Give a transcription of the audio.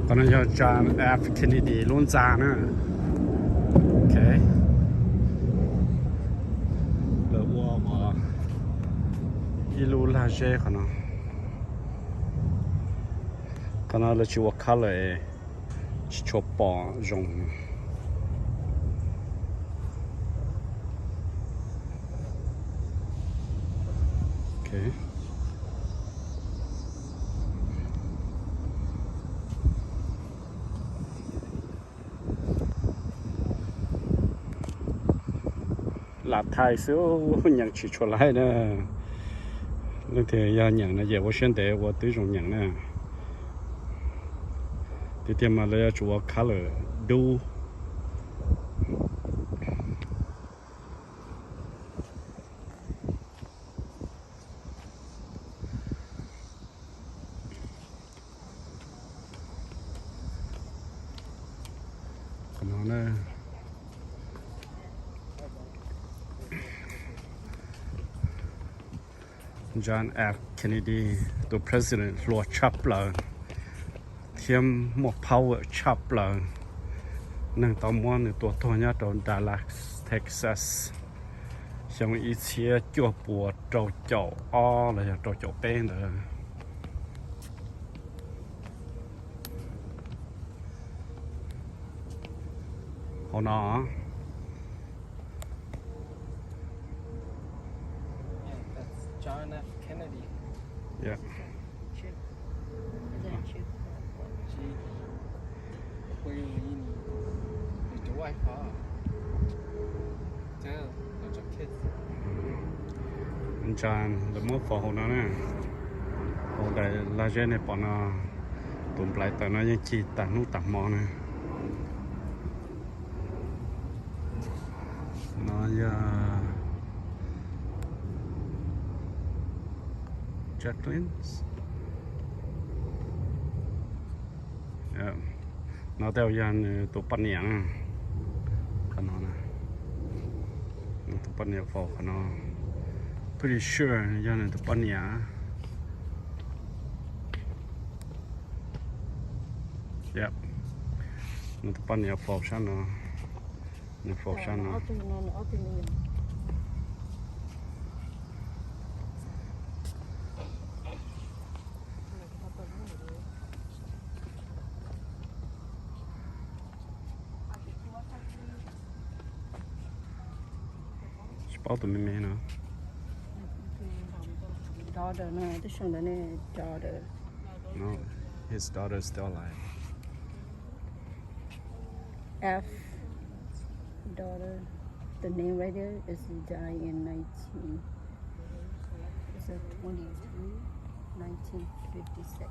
Qhov no yog John F Kennedy lub ntxa na. Ok, lawv ua ib lub lag zeb qhov no. Qhov no lawv tsis ua color, tsis tshua pom zoo. Ok, lam thaij xwb, nyeem tsis tshua laib na. Leej twg yog nyeem no ces ua siab ntev ua twb zoo nyeem na. Tiag tiag mas lawv yuav tsum ua color dub. Qhov no na, John F Kennedy, tus president hluas tshaj plaws thiab muaj power tshaj plaws. Neeg tau muab nws tua tuag nyob rau Dallas, Texas, xyoo ib txhiab cuaj puas rau caum ob los yog rau caum peb ntawd. Hauv no. Yeah, that's John F Kennedy. Yeah. Chief. Is that chief? Chief. Where you leaning? It's the white car. Damn, bunch of kids. Ntsa lawv muab faus hauv no na. Hauv daim lag zeb nej pom no, tus nplai tawm no yeej cig tag hnub tag hmo na. No yog Jacqueline. No tej yog nws tus poj niam na. Qhov no, nws tus poj niam faus qhov no. Pretty sure yog nws tus poj niam. Yep. Nws tus poj niam faus sab no. Nws faus sab no. Tsis paub tus me me no. Daughter no, twb sau ntawd ne, daughter. No, his daughter is still alive. F daughter. The name right there is he died in nineteen, it's a twenty-three, nineteen fifty-six.